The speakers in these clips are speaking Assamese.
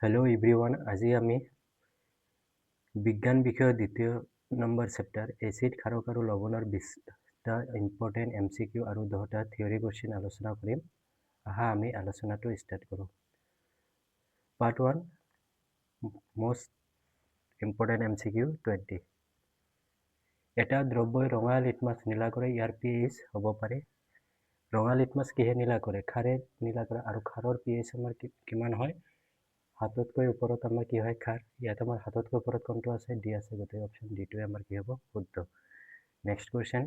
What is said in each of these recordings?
হেল্ল' এভৰিৱান, আজি আমি বিজ্ঞান বিষয়ৰ দ্বিতীয় নম্বৰ চেপ্টাৰ এচিড, ক্ষাৰক আৰু লৱণৰ 20টা ইম্পৰ্টেণ্ট এমচিকিউ আৰু 10টা থিয়ৰী কুৱেশ্যন আলোচনা কৰিম। আহা, আমি আলোচনাটো ষ্টাৰ্ট কৰোঁ। Part 1, most important MCQ 20। এটা দ্ৰব্যই ৰঙা লিটমাছ নীলা কৰে, ইয়াৰ পি এইচ হ'ব পাৰে? ৰঙা লিটমাছ কিহে নীলা কৰে? ক্ষাৰে নীলা কৰে। আৰু ক্ষাৰৰ পি এইচ আমাৰ কিমান হয়? 7তকৈ ওপৰত আমাৰ কি হয়? ক্ষাৰ। ইয়াত আমাৰ 7তকৈ ওপৰত কোনটো আছে? ডি আছে। গতিকে অপশ্যন ডিটোৱে আমাৰ কি হ'ব? শুদ্ধ। নেক্সট কুৱেশ্যন,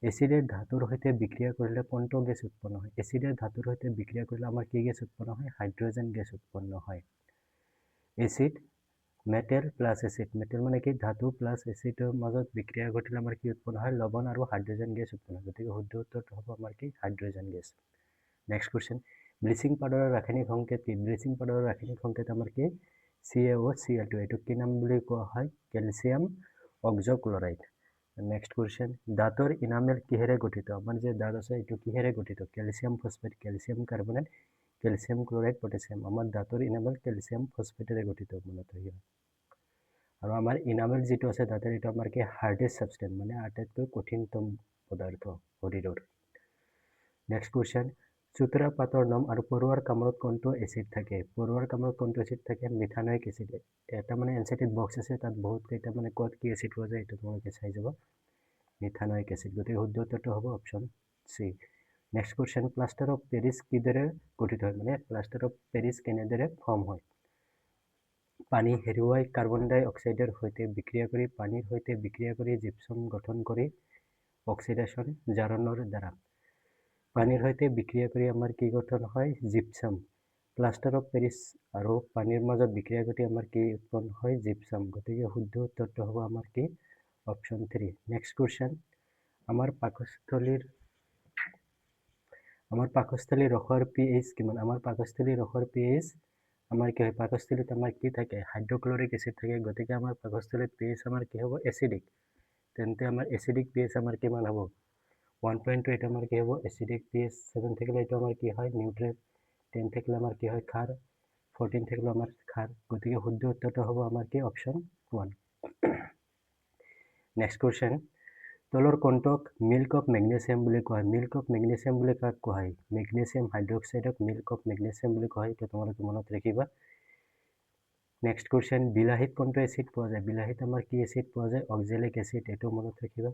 এচিডে ধাতুৰ সৈতে বিক্ৰিয়া কৰিলে কোনটো গেছ উৎপন্ন হয়? এচিডে ধাতুৰ সৈতে বিক্ৰিয়া কৰিলে আমাৰ কি গেছ উৎপন্ন হয়? হাইড্ৰজেন গেছ উৎপন্ন হয়। Acid, metal plus acid, metal মানে কি? ধাতু প্লাছ এচিডৰ মাজত বিক্ৰিয়া ঘটিলে আমাৰ কি উৎপন্ন হয়? লৱণ আৰু হাইড্ৰজেন গেছ উৎপন্ন হয়। গতিকে শুদ্ধ উত্তৰটো হ'ব আমাৰ কি? Hydrogen gas. Next question, bleaching পাউডাৰৰ ৰাসায়নিক সংকেত কি? ব্লিচিং পাউডাৰৰ ৰাসায়নিক সংকেত আমাৰ কি? CaOCl2। এইটো কি নাম বুলি কোৱা হয়? কেলছিয়াম অক্সক্লৰাইড। নেক্সট কুৱেশ্যন, দাঁতৰ ইনামেল কিহেৰে গঠিত? আমাৰ যে দাঁত আছে, এইটো কিহেৰে গঠিত? Calcium phosphate, calcium carbonate, calcium chloride, potassium. আমাৰ দাঁতৰ ইনামেল কেলছিয়াম ফচফেটেৰে গঠিত, মনত ৰাখিবা। আৰু আমাৰ ইনামেল যিটো আছে দাঁতৰ, এইটো আমাৰ কি? হাৰ্ডেষ্ট ছাবষ্টেঞ্চ, মানে আটাইতকৈ কঠিনতম পদাৰ্থ শৰীৰৰ। নেক্সট কুৱেশ্যন, চুতৰা পাতৰ নোম আৰু পৰুৱাৰ কামোৰত কোনটো এচিড থাকে? পৰুৱাৰ কামোৰত কোনটো এচিড থাকে? Methanoic acid. এটা মানে এনচিইআৰটিত বক্স আছে, তাত বহুত কেইটা মানে ক'ত কি এচিড পোৱা যায়, এইটো তোমালোকে চাই যাব। Methanoic acid. গতিকে শুদ্ধ উত্তৰটো হ'ব option C. Next question, plaster of Paris কিদৰে গঠিত হয়? মানে প্লাষ্টাৰ অফ পেৰিছ কেনেদৰে ফৰ্ম হয়? পানী হেৰুৱাই কাৰ্বন ডাই অক্সাইডৰ সৈতে বিক্ৰিয়া কৰি, পানীৰ সৈতে বিক্ৰিয়া কৰি, জিপছম গঠন কৰি, অক্সিডেশ্যন জাৰণৰ দ্বাৰা। পানীৰ সৈতে বিক্ৰিয়া কৰি আমাৰ কি গঠন হয়? জিপছাম। প্লাষ্টাৰ অফ পেৰিছ আৰু পানীৰ মাজত বিক্ৰিয়া ঘটি আমাৰ কি উৎপন্ন হয়? জিপছাম। গতিকে শুদ্ধ উত্তৰটো হ'ব আমাৰ কি? Option 3। Next question, আমাৰ পাকস্থলীৰ ৰসৰ পি এইচ কিমান? আমাৰ পাকস্থলীৰ ৰসৰ পি এইচ আমাৰ কি হয়? পাকস্থলীত আমাৰ কি থাকে? হাইড্ৰক্লৰিক এচিড থাকে। গতিকে আমাৰ পাকস্থলীত পি এইচ আমাৰ কি হ'ব? এচিডিক। তেন্তে আমাৰ এচিডিক পি এইচ আমাৰ কিমান হ'ব? 1.2। এইটো আমাৰ কি হ'ব? Acidic pH. 7 থাকিলে এইটো আমাৰ কি হয়? নিউট্ৰেল। 10 থাকিলে আমাৰ কি হয়? ক্ষাৰ। 14 থাকিলে আমাৰ ক্ষাৰ। গতিকে শুদ্ধ উত্তৰটো হ'ব আমাৰ কি? অপশ্যন 1। নেক্সট কুৱেশ্যন, তলৰ কোনটোক মিল্ক অফ মেগনেছিয়াম বুলি কোৱা হয়? মিল্ক অফ মেগনেছিয়াম বুলি কাক কোৱা হয়? মেগনেছিয়াম হাইড্ৰক্সাইডক মিল্ক অফ মেগনেছিয়াম বুলি কোৱা হয়। এইটো তোমালোকে মনত ৰাখিবা। নেক্সট কুৱেশ্যন, বিলাহীত কোনটো এচিড পোৱা যায়? বিলাহীত আমাৰ কি এচিড পোৱা যায়? Oxalic acid. এইটো মনত ৰাখিবা।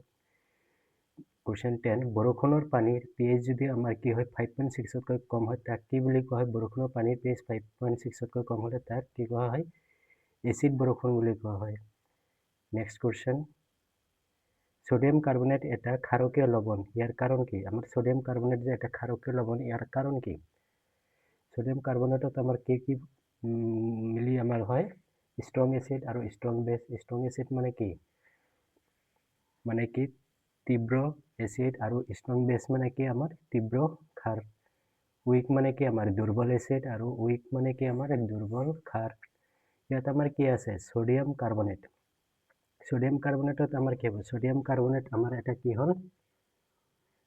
কুৱেশ্যন 10, বৰষুণৰ পানীৰ পি এইচ যদি আমাৰ কি হয়, 5.6তকৈ কম হয়, তাক কি বুলি কোৱা হয়? বৰষুণৰ পানীৰ পি এইচ 5.6তকৈ কম হ'লে তাক কি কোৱা হয়? এচিড বৰষুণ বুলি কোৱা হয়। নেক্সট কুৱেশ্যন, ছডিয়াম কাৰ্বনেট এটা ক্ষাৰকীয় লৱণ, ইয়াৰ কাৰণ কি? আমাৰ ছডিয়াম কাৰ্বনেট যে এটা ক্ষাৰকীয় লৱণ, ইয়াৰ কাৰণ কি? ছডিয়াম কাৰ্বনেটত আমাৰ কি কি মিলি আমাৰ হয়? ষ্ট্ৰং এচিড আৰু ষ্ট্ৰং বেছ। ষ্ট্ৰং এচিড মানে কি? মানে কি? তীব্ৰ এচিড। আৰু ষ্ট্ৰং বেছ মানে কি? আমাৰ তীব্ৰ ক্ষাৰ। উইক মানে কি? আমাৰ দুৰ্বল এচিড। আৰু উইক মানে কি? আমাৰ দুৰ্বল ক্ষাৰ। ইয়াত আমাৰ কি আছে? Sodium carbonate. Sodium কাৰ্বনেটত আমাৰ কি হ'ব? ছডিয়াম কাৰ্বনেট আমাৰ এটা কি হ'ল?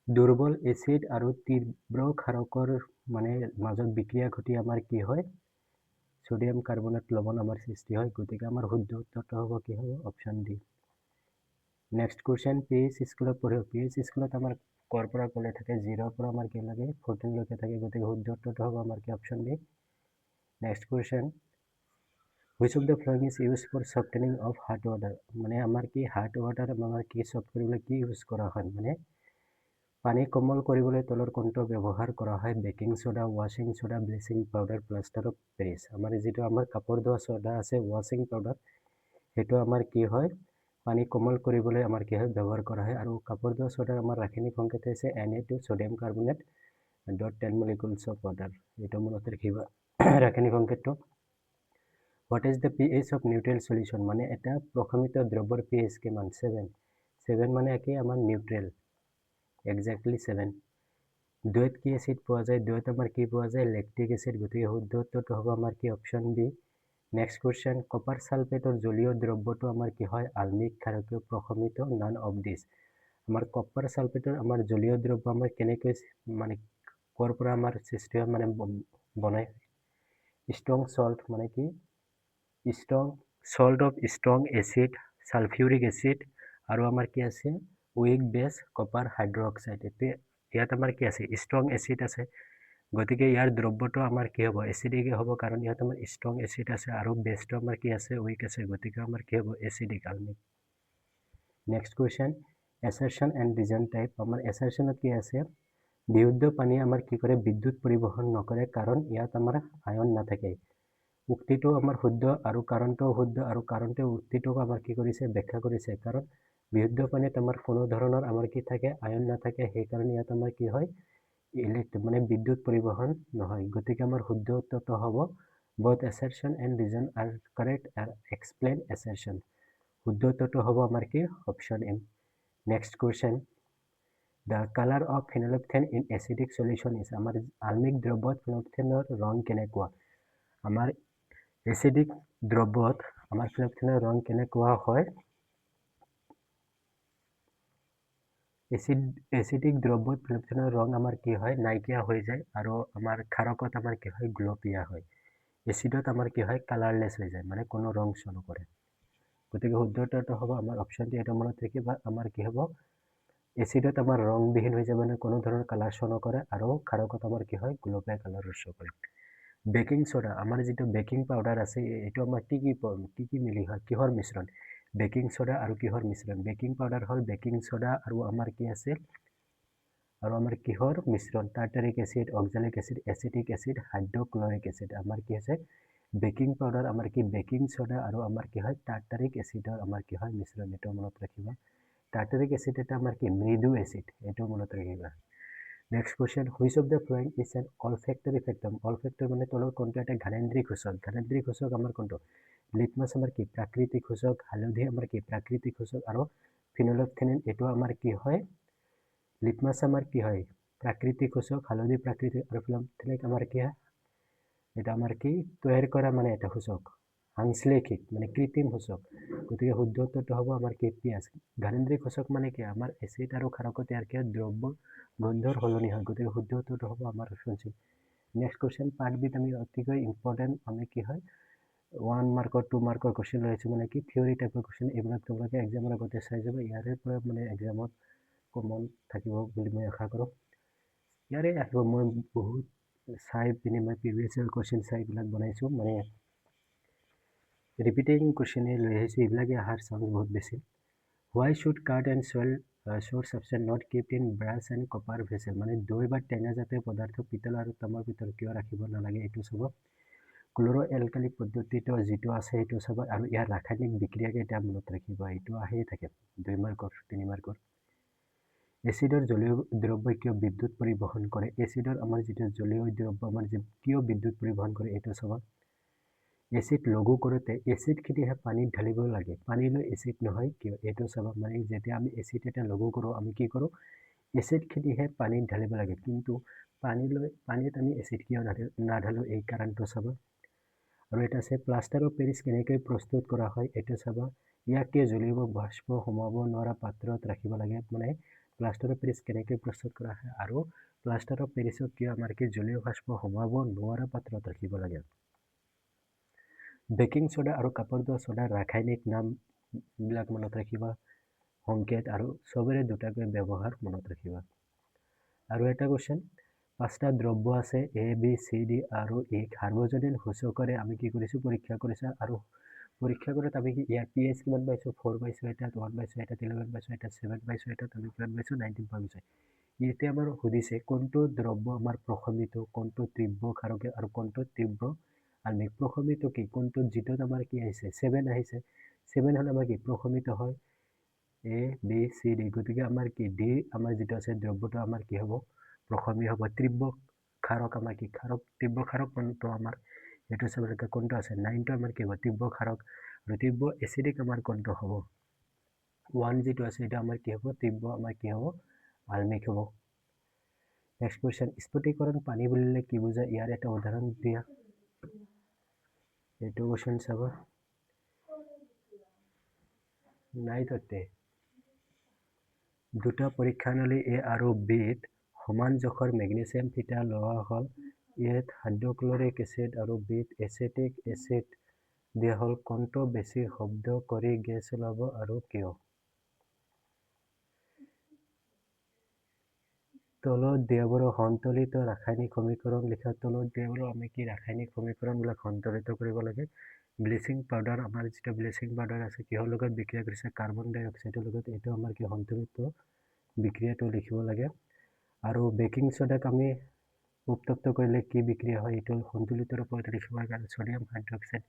দুৰ্বল এচিড আৰু তীব্ৰ ক্ষাৰকৰ মানে মাজত বিক্ৰিয়া ঘটি আমাৰ কি হয়? ছডিয়াম কাৰ্বনেট লৱণ আমাৰ সৃষ্টি হয়। গতিকে আমাৰ শুদ্ধ উত্তৰটো হ'ব কি হ'ব? Option D. Next question, pH স্কেলত পঢ়িব। পি এইচ স্কেলত আমাৰ ক'ৰ পৰা ক'লৈ থাকে? 0ৰ পৰা আমাৰ কি লাগে? 14লৈকে থাকে। গতিকে শুদ্ধ উত্তৰটো হ'ব আমাৰ কি? Option D. Next question, which of the following is use for softening of hard water? মানে আমাৰ কি হাৰ্ড ৱাটাৰ আমাৰ কি চফ্ট কৰিবলৈ কি ইউজ কৰা হয়? মানে পানী কোমল কৰিবলৈ তলৰ কোনটো ব্যৱহাৰ কৰা হয়? Baking soda, washing soda, bleaching powder, plaster of Paris। আমাৰ যিটো আমাৰ কাপোৰ ধোৱা চ'ডা আছে, ৱাশ্বিং পাউডাৰ, সেইটো আমাৰ কি হয়? পানী কোমল কৰিবলৈ আমাৰ কি হয়? ব্যৱহাৰ কৰা হয়। আৰু কাপোৰ ধোৱা চ'ডাৰ আমাৰ ৰাসায়নিক সংকেত হৈছে Na2 sodium carbonate dot 10 molecules of water। এইটো মনত ৰাখিবা ৰাসায়নিক সংকেতটো। What is the pH of neutral solution? মানে এটা প্ৰশমিত দ্ৰব্যৰ পি এইচ কিমান? 7। 7 মানে কি? আমাৰ নিউট্ৰেল, একজেক্টলি 7। দৈত কি এচিড পোৱা যায়? দৈত আমাৰ কি পোৱা যায়? Lactic acid. গতিকে শুদ্ধ উত্তৰটো হ'ব আমাৰ কি? Option B. Next question, copper ছালফেটৰ জলীয় দ্ৰব্যটো আমাৰ কি হয়? আল্মিক, ক্ষাৰকীয়, প্ৰশমিত, নান অফ দিছ। আমাৰ কপাৰ ছালফেটৰ আমাৰ জলীয় দ্ৰব্য আমাৰ কেনেকৈ, মানে ক'ৰ পৰা আমাৰ সৃষ্টি হয়, মানে বনায়? ষ্ট্ৰং চল্ট মানে কি? Strong salt of strong acid sulphuric acid আৰু আমাৰ কি আছে? উইক বেছ কপাৰ হাইড্ৰক্সাইড। এতিয়া ইয়াত আমাৰ কি আছে? ষ্ট্ৰং এচিড আছে, গতিকে ইয়াৰ দ্ৰব্যটো আমাৰ কি হ'ব? এচিডিকে হ'ব, কাৰণ ইয়াত আমাৰ ষ্ট্ৰং এচিড আছে আৰু বেছটো আমাৰ কি আছে? উইক আছে, গতিকে আমাৰ কি হ'ব? Acidic আলমিক। Next question, assertion and reason type. আমাৰ এছাৰশ্যনত কি আছে? বিশুদ্ধ পানী আমাৰ কি কৰে? বিদ্যুৎ পৰিবহণ নকৰে, কাৰণ ইয়াত আমাৰ আয়ন নাথাকে। উক্তিটো আমাৰ শুদ্ধ আৰু কাৰণটোও শুদ্ধ, আৰু কাৰণটোৱে উক্তিটোক আমাৰ কি কৰিছে? ব্যাখ্যা কৰিছে। কাৰণ বিশুদ্ধ পানীত আমাৰ কোনো ধৰণৰ আমাৰ কি থাকে? আয়ন নাথাকে, সেইকাৰণে ইয়াত আমাৰ কি হয়? মানে বিদ্যুৎ পৰিবহণ নহয়। গতিকে আমাৰ শুদ্ধ উত্তৰটো হ'ব both assertion and reason are correct and explain assertion। শুদ্ধ উত্তৰটো হ'ব আমাৰ কি? Option M. Next question, the colour of phenolphthalein in acidic solution is। আমাৰ আলমিক দ্ৰব্যত ফিনলফথেনৰ ৰং কেনেকুৱা? আমাৰ এচিডিক দ্ৰব্যত আমাৰ ফিনলফথেনৰ ৰং কেনেকুৱা হয়? এচিডিক দ্ৰব্যত ফিনলফথেনৰ ৰং আমাৰ কি হয়? নাইকিয়া হৈ যায়, আৰু আমাৰ ক্ষাৰকত আমাৰ কি হয়? গুলপীয়া হয়। এচিডত আমাৰ কি হয়? কালাৰলেছ হৈ যায়, মানে কোনো ৰং শ্ব' নকৰে। গতিকে শুদ্ধ উত্তৰটো হ'ব আমাৰ অপশ্যনটো, এইটো মনত ৰাখিবা, আমাৰ কি হ'ব? এচিডত আমাৰ ৰংবিহীন হৈ যাব, মানে কোনো ধৰণৰ কালাৰ শ্ব' নকৰে, আৰু ক্ষাৰকত আমাৰ কি হয়? গুলপীয়া কালাৰ শ্ব' কৰে। বেকিং চ'ডা, আমাৰ যিটো বেকিং পাউডাৰ আছে, এইটো আমাৰ কি কি কি কি মিলি হয়? কিহৰ মিশ্ৰণ? বেকিং চ'ডা আৰু কিহৰ মিশ্ৰণ? বেকিং পাউডাৰ হ'ল বেকিং চ'ডা আৰু আমাৰ কি আছে? আৰু আমাৰ কিহৰ মিশ্ৰণ? Tartaric acid, oxalic acid, acetic acid, hydrochloric acid. আমাৰ কি আছে? বেকিং পাউডাৰ আমাৰ কি? বেকিং চ'ডা আৰু আমাৰ কি হয়? টাৰ্টাৰিক এচিডৰ আমাৰ কি হয়? মিশ্ৰণ। এইটো মনত ৰাখিবা। টাৰ্টাৰিক এচিড এটা আমাৰ কি? মৃদু এচিড, এইটো মনত ৰাখিবা। Next question, which of the following is an olfactory factor? Olfactory মানে তলৰ কোনটো এটা ঘ্ৰাণেন্দ্ৰিক সূচক? ঘ্ৰাণেন্দ্ৰিক সূচক আমাৰ কোনটো? লিটমাছ আমাৰ কি? প্ৰাকৃতিক সূচক। হালধি আমাৰ কি? প্ৰাকৃতিক সূচক। আৰু ফিনলফথেলিন এইটো আমাৰ কি হয়? লিটমাছ আমাৰ কি হয়? প্ৰাকৃতিক সূচক। হালধি প্ৰাকৃতিক, আৰু ফিনলফথেলিন আমাৰ কি হয়? এটা আমাৰ কি তৈয়াৰ কৰা মানে এটা সূচক, সাংশ্লেষিক মানে কৃত্ৰিম সূচক। গতিকে শুদ্ধ উত্তৰটো হ'ব আমাৰ কি? পিঁয়াজ। ঘ্ৰাণেন্দ্ৰিক সূচক মানে কি? আমাৰ এচিড আৰু ক্ষাৰকত ইয়াৰ কি দ্ৰব্য গোন্ধৰ সলনি হয়। গতিকে শুদ্ধ উত্তৰটো হ'ব আমাৰ option C. Next question, part বিত আমি অতিকৈ ইম্পৰ্টেণ্ট আমি কি হয় 1 মাৰ্কৰ 2 মাৰ্কৰ কুৱেশ্যন লৈ আহিছোঁ, মানে কি থিয়ৰী টাইপৰ কুৱেশ্যন। এইবিলাক তোমালোকে এক্সামৰ আগতে চাই যাব, ইয়াৰে পৰা মানে এক্সামত কমন থাকিব বুলি মই আশা কৰোঁ। ইয়াৰে আহিব, মই বহুত চাই পিনে মই প্ৰিভিয়াছ ইয়াৰ কুৱেশ্যন চাই এইবিলাক বনাইছোঁ, মানে ৰিপিটিং কুৱেশ্যনে লৈ আহিছোঁ, এইবিলাকে অহাৰ চান্স বহুত বেছি। Why should curd and soil sour substance not kept in brass and copper vessel? মানে দৈ বা টেঙা জাতীয় পদাৰ্থ পিতল আৰু তামৰ ভিতৰত কিয় ৰাখিব নালাগে, এইটো চাব। ক্ল'ৰ' এলকালি পদ্ধতিটো যিটো আছে সেইটো চাব, আৰু ইয়াৰ ৰাসায়নিক বিক্ৰিয়াকেইটা মনত ৰাখিব, এইটো আহিয়ে থাকে 2 মাৰ্কৰ 3 মাৰ্কৰ। এচিডৰ জলীয় দ্ৰব্যই কিয় বিদ্যুৎ পৰিবহণ কৰে? এচিডৰ আমাৰ যিটো জলীয় দ্ৰব্য আমাৰ কিয় বিদ্যুৎ পৰিবহণ কৰে, এইটো চাব। এচিড লঘু কৰোঁতে এচিডখিনিহে পানীত ঢালিব লাগে, পানীলৈ এচিড নহয় কিয়, এইটো চাব। মানে যেতিয়া আমি এচিড এটা লঘু কৰোঁ, আমি কি কৰোঁ? এচিডখিনিহে পানীত ঢালিব লাগে, কিন্তু পানীত আমি এচিড কিয় নাঢালোঁ, এই কাৰণটো চাব। আৰু এটা আছে প্লাষ্টাৰ অফ পেৰিছ কেনেকৈ প্ৰস্তুত কৰা হয়, এইটো চাব। ইয়াক কিয় জলীয় বাষ্প সোমাব নোৱাৰা পাত্ৰত ৰাখিব লাগে, মানে প্লাষ্টাৰ অফ পেৰিছ কেনেকৈ প্ৰস্তুত কৰা হয় আৰু প্লাষ্টাৰ অফ পেৰিছক কিয় আমাৰ কি জলীয় বাষ্প সোমাব নোৱাৰা পাত্ৰত ৰাখিব লাগে। বেকিং চ'ডা আৰু কাপোৰ ধোৱা চ'ডাৰ ৰাসায়নিক নামবিলাক মনত ৰাখিবা, সংকেত আৰু চবৰে দুটাকৈ ব্যৱহাৰ মনত ৰাখিবা। আৰু এটা কুৱেশ্যন, 5টা দ্ৰব্য আছে এ বি চি ডি আৰু ই, সাৰ্বজনীন সূচকৰে আমি কি কৰিছোঁ? পৰীক্ষা কৰিছোঁ, আৰু পৰীক্ষা কৰোঁতে আমি কি ইয়াৰ পি এইচ কিমান পাইছোঁ? 4 পাইছোঁ, এটাত 1 পাইছোঁ, এটাত 11 পাইছোঁ, এটাত 7 পাইছোঁ, এটাত আমি কিমান পাইছোঁ? 19 পাইছোঁ। এতিয়া আমাৰ সুধিছে কোনটো দ্ৰব্য আমাৰ প্ৰশমিত, কোনটো তীব্ৰ ক্ষাৰকীয় আৰু কোনটো তীব্ৰ আলমিক। প্ৰশমিত কি? কোনটো যিটোত আমাৰ কি আহিছে? 7 আহিছে। 7 হ'লে আমাৰ কি প্ৰশমিত হয়? এ বি চি ডি, গতিকে আমাৰ কি ডি আমাৰ যিটো আছে দ্ৰব্যটো আমাৰ কি হ'ব? প্ৰশমী হ'ব। তীব্ৰ ক্ষাৰক আমাৰ কি ক্ষাৰক? তীব্ৰ ক্ষাৰক কোনটো আমাৰ এইটো চাব লাগে, কোনটো আছে? 9টো আমাৰ কি হ'ব? তীব্ৰ ক্ষাৰক। আৰু তীব্ৰ এচিডিক আমাৰ কোনটো হ'ব? 1 যিটো আছে এইটো আমাৰ কি হ'ব? তীব্ৰ আমাৰ কি হ'ব? আলমিক হ'ব। নেক্সট কুৱেশ্যন, স্ফটিকৰণ পানী বুলিলে কি বুজায়? ইয়াৰ এটা উদাহৰণ দিয়া। এইটো কুৱেশ্যন চাব নাই তাতে। দুটা পৰীক্ষানলী এ আৰু বিত সমান জোখৰ মেগনেছিয়াম ফিটা লোৱা হ'ল। এত হাইড্ৰক্লৰিক এচিড আৰু বিত এচেটিক এচিড দিয়া হ'ল, কোনটো বেছি শব্দ কৰি গেছ ওলাব আৰু কিয়? তলত দিয়াবোৰৰ সন্তুলিত ৰাসায়নিক সমীকৰণ লিখা। তলত দিয়াবোৰৰ আমি কি ৰাসায়নিক সমীকৰণবিলাক সন্তুলিত কৰিব লাগে। ব্লিচিং পাউডাৰ, আমাৰ যিটো ব্লিচিং পাউডাৰ আছে কিহৰ লগত বিক্ৰিয়া কৰিছে? কাৰ্বন ডাই অক্সাইডৰ লগত। এইটো আমাৰ কি সন্তুলিত বিক্ৰিয়াটো লিখিব লাগে। আৰু বেকিং চ'ডাক আমি উত্তপ্ত কৰিলে কি বিক্ৰিয়া হয়, এইটো সন্তুলিত ৰূপত লিখিব লাগে। আৰু ছ'ডিয়াম হাইড্ৰক্সাইড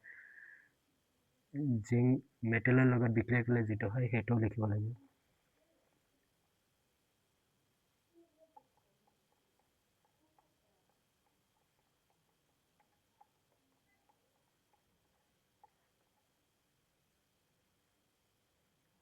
জিংক মেটেলৰ লগত বিক্ৰিয়া কৰিলে যিটো হয় সেইটোও লিখিব লাগে।